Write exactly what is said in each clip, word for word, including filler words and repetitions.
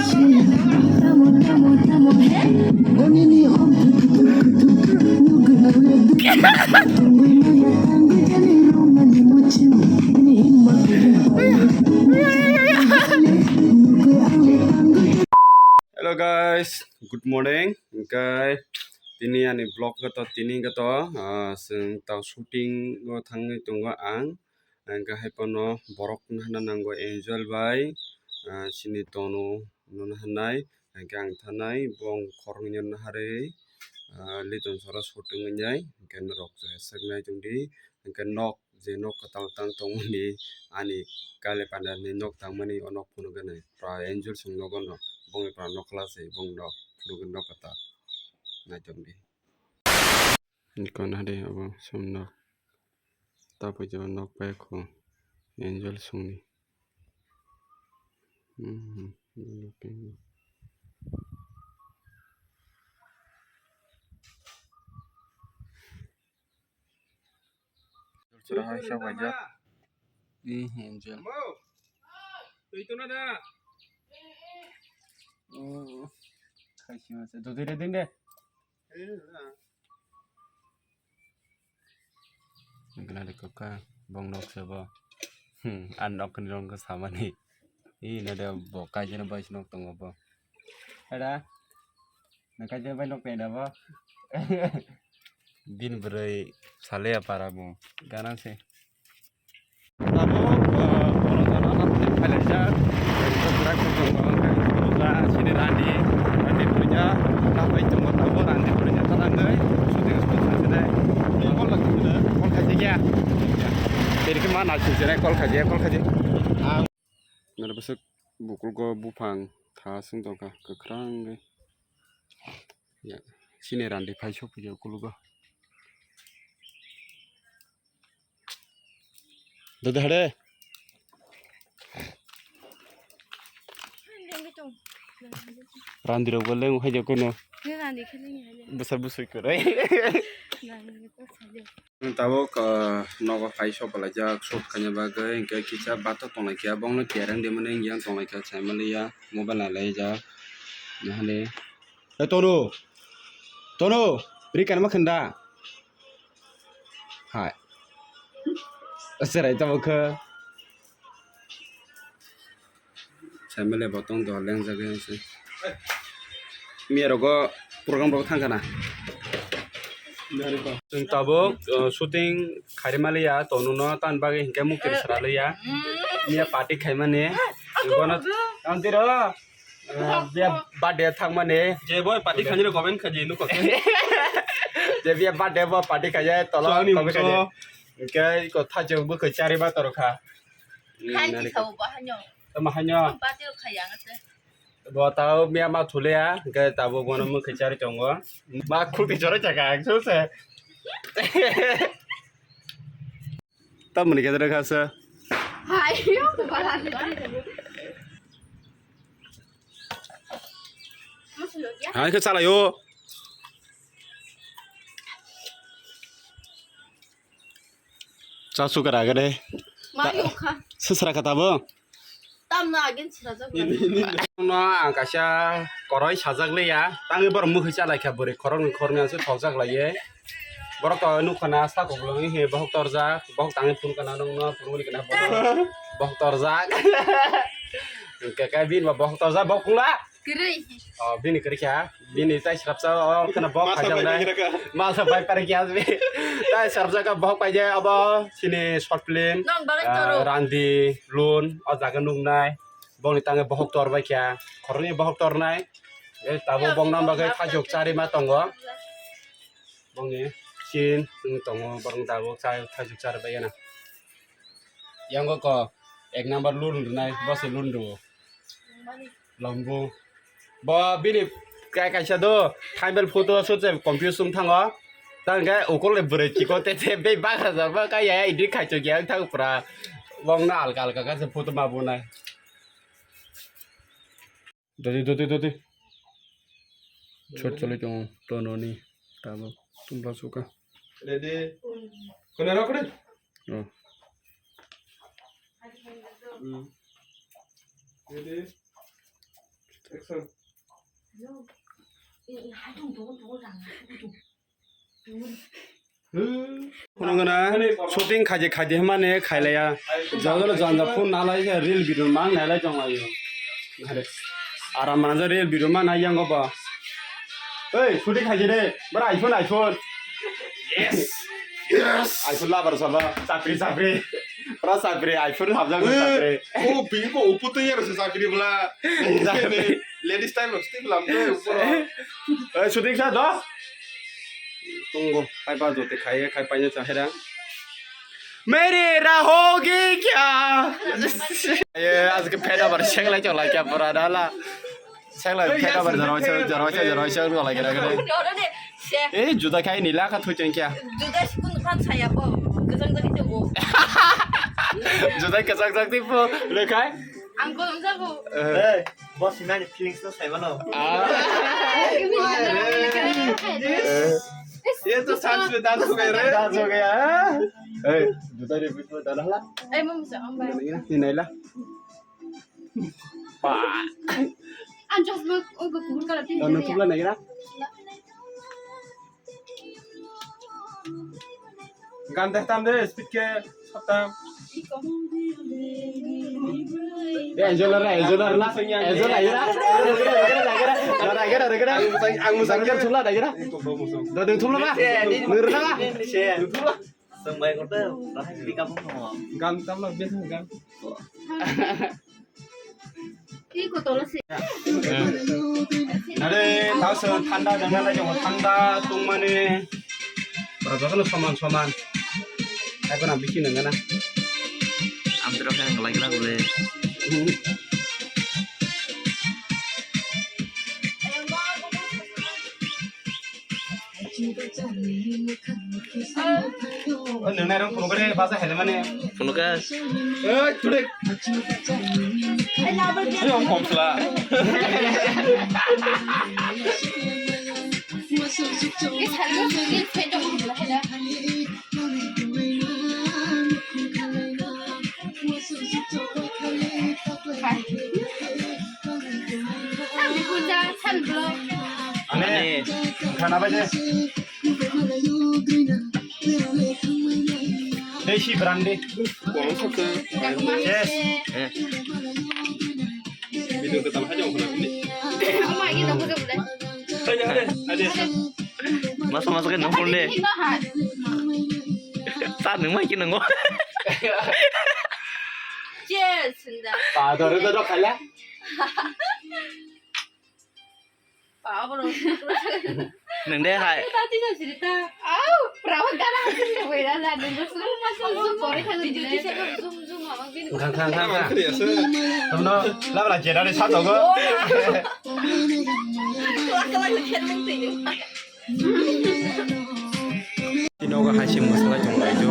Hello guys, good morning. Hingke tini ani vlog gato tini gato, ah, chwng tao shooting o thangwi tongo ang. Hingke hai pono borok nahana nango Angel bai, ah, chini Tonu no nahanai. Hingke ang thanai bong khoroknwi no naharwi, ah, Liton sora shooting wngnai. Hingke norok swknai tongdi. Hingke nok je nok kwtal tang tongmani ani kale pandani nok tangmani o nok phunukgwi nai pra Angel song nogo no bongni pra nok kwlase bong nok phunukgwi nok kwtal naitongdi. Nikon hade abo som nok tapoi jora nok pai kho Angel songni. Hmm. Sura hai sa waja. Ih, Angel. Tui tu na da. Oh, khai si ma se. Dodi re din de. Gana de koka bong nok se bo. Hmm, an nok ni rong ko samani. Ih, na de bo kai jena bai nok tongo bo. Hada. Nang kaisa bai nok penda bo. Bini bwrwi sale ya para bo. Gana se. Tabo, ah, bono jana na phailai jak. Bwrwi bwrwi tongo, bwrwi sini randi, randi phuja, ta bai tongo tabo randi phuja ta nangwi, shooting spot sa se dai. Call lagi mana? Call khaji ya. Jadi kemana sih? Call khaji, call khaji. Nara bwswk bukulgo buphang tha swng tongkha kwkhwrangwi. Ya, chini randi phai sophiyo ukulugo. Dede hade. Randi rok bo leng hai jokono. Bwsa bwswi kwrwi. Tabuk, ah, nogo phai sopalaijak shoot khaina bagwi, hwnkhe kisa bathok tonglaikha, bongno kereng de mani wngya tonglaikha, saimaliya mobile nailaijak. Nahani, "Hey, Tonu! Tonu! Ri kanma khanda?" Hai. Serai tabuk khe. Saimaliya bo tong do lengjagwi se. Miya rogo program rogo thangkha na. Chwng tabuk, uh, shooting kharimaliya Tonuno tan bagwi hinkhe mukti sraliya. Miya party khaimani. Bono tantiro, uh, biya birthday thangmani. Je boy party khainiro comment khaji nukho. Je biya birthday bo party khaye tolo comment khaje. Hinkhe iko thaijwk bwkhwi chari ma toro kha. Hai ti sao ba hanyo. Tamo hanyo. Ba tiro khaya ngate. Bo tao miya ma thulia, hinkhe tabuk bono mwkhwi chari tongo. Ma khuti choro chaka ang suse. Tamoni khe dere khasa. Hai, yo, bala ni. Hai khe chala yo. Cha sukar agade. Ma yo kha. Sisra kha tabo. Tamno agin srajak. No ang kaisa koroi sajak liya. Tangwi borok mukhi chalai kha bwrwi khoroknwi khoroknwi aswk thokjak laiye. Borok to nukha na sako bolong hi bohok torjak. Bohok tangwi phun kana nongno phunukni kana bohok. Bohok torjak. Hwnkhe khe bini bo bohok torjak bohok phungla. Kwrwi. Oh, bini kwrwi kha. Bini tai srapsa o kheno bohok khaijak nai. Masa bai pare kya. Tai srapsa ka bohok paijak abo sini short film. Nong bagwi toro. Randi lun o jaga nuknai. Bongni tangwi bohok tor bai kha. Khoroknwi bohok tornai. E tabuk bongno bagwi thajok chari ma tongo. Bongni chin wng tongo borok tabuk thajok chari bai gana. Yango ko ek number lun rwnai bose lun rwo. Lombu. Bo bini kai kaisa do thaibel photo shoot se confuse wng thango. Tang khe ukol le bwrwi chiko te te bei bagra jaba kai ya edit khai chok ya thang pura. Bongno alka alka kha se photo ma bunai. Dodi dodi dodi. Shot choli tongo tononi tabo tumbla suka. Ready. Kone rok kone. Oh. Hmm. Ready. Phunukgana shooting khaidi khaidi hwnmani khailaiya. Jotono janja phone nalai khe reel video mang nailai tonglaio. Aram manajak reel video mang nai yango bo. Ei, shooting khaidi de. Bora iPhone, iPhone. Yes. Yes. iPhone labar sabo. Chapri, chapri. Bora chapri, iPhone habjak chapri. Oh, bingo upu to yar se chapri bla. Chapri. Ladies time lo, Steve lam to upu. Eh, shooting sa do. Tunggu, khai pa jote khai, khai pa nya chahera. Mere rahogi kya? Ye, aaj ke pheda bar seng lai chok lai kya pura dala. Seng lai pheda bar jaro chok, jaro chok, jaro chok lai kya kya. Eh, juda khai nila ka thui cheng kya? Juda sikun khan saya po, kejang jagi jago. Juda kejang jagi po, le khai? Ang kolom jago. Eh. Hey, boss, inani feelings no sai mano. Ah. Yes. Ye to chance mein dance ho gaya re. Dance ho gaya, ha? Hey, juta re, juta dala. Ei, mama sa, ang bai. Ni naila. Pa. Ang just mo, o ko kuhur kala pin. Ano thula naira? Gan deh tam deh, speed ke, tam. Eh, enjoy lah, enjoy lah, enjoy lah, enjoy lah, enjoy lah. Ang musang, ang musang. Enjoy lah, enjoy lah. Dodeng thumla ba? Nurla ba? Sengbai kote, rahai pick up mo. Gan tam lah, biasa gan. Are, tao se thanda dana lai jongo, thanda tongmani. Bara jotono soman soman. Haikhe na bisi nangana. Amtwrok khe nang lai gra gule. O nang nairok phunukha de baja helemani. Phunukha. Oi, tude. Oi, om kom sla. Ani, khana bai de. Desi brand de. Yes. Eh. Video ke tam haja khana ni. Masa masa ke nongol de. Sa nung mai ki nongo. Cheers, sunda. Pa dore dore khala. Nang de hai. Tati na sirita. Au, prawa gana sirita wera la, nang suru masuk suru kore khala. Video di sini zoom zoom mama bin. Khang khang khang khang. Tamno labra jera ni sa togo. Kala kala kher mung tiyo. Tinogo hai se mwswlai tong lai do.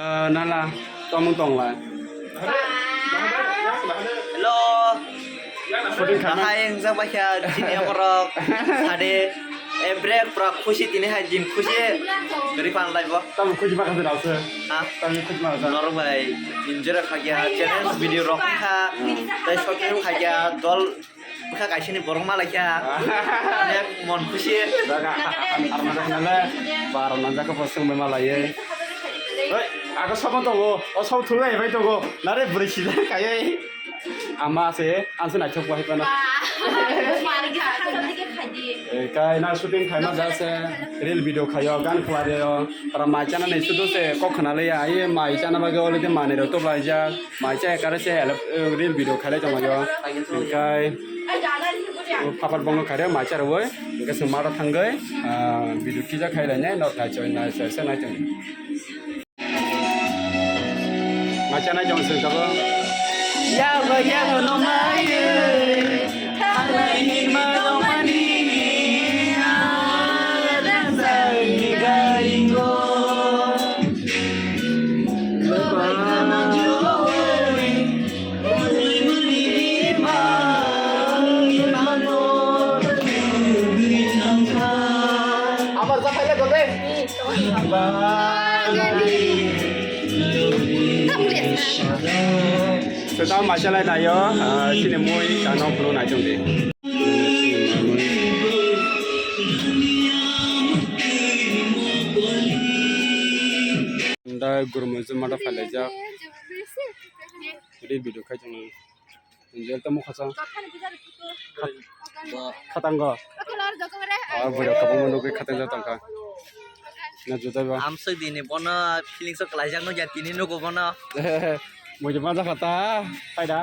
Ah, nala, tomung tong lai. Hello. Shooting kha na? Hai, ang jak baikha, chini borok, sade, eh, break, pura khusi, tini hai din khusi, refund laibo. Tamo khusi baka se rao se. Ha? Tamo khusi baka se. Norok bai, enjoy kha kya, challenge video rok kha, tai short film kha kya, dol, kha kaisini borok ma lai kha. Onek mon khusi. Baka, ar mana khna le, bar mana jakha bosong bai ma lai ye. Oi, aga sobo tongo, o sobo thulai bai tongo, nare bwrwi sida kayai. Ama se, ang se naithok bo hai phano. Ba, mari kha, kha, kha, kha, kha, di. Kai na shooting khaima ja se reel video khayo, gan khwlai reo. Para mai chana ni sudu se kok khna le ya. Ai mai chana bagwi already manwi rok to blaijak. Mai cha ekare se elep-, reel video khailai tongma yo. Kai papar bongo khaire mai cha roi. Kai se mara thangwi, ah, video kija khailai nai, nok nai choi nai choi se nai tong. Machanai jong sing tabuk. Yago, yago, no maye. Thanglai ni ma no mani. Rasa ni garingo. Lobai kama joe. Amar sa phaile gote. Seta masalai nayo, ah, sini mui tano phunu nai tong di. Da gurmo juma da phalai jak. Ri video khai tong. Jel tamo khasa. Khatango. Ah, bwrwi kabangma nugwi khatang jak tongkha. Na juda ba. Amsoi dini bono feelings o kwlaijakno ya tini nugo bono. Mui ma jakha ta. Phaida.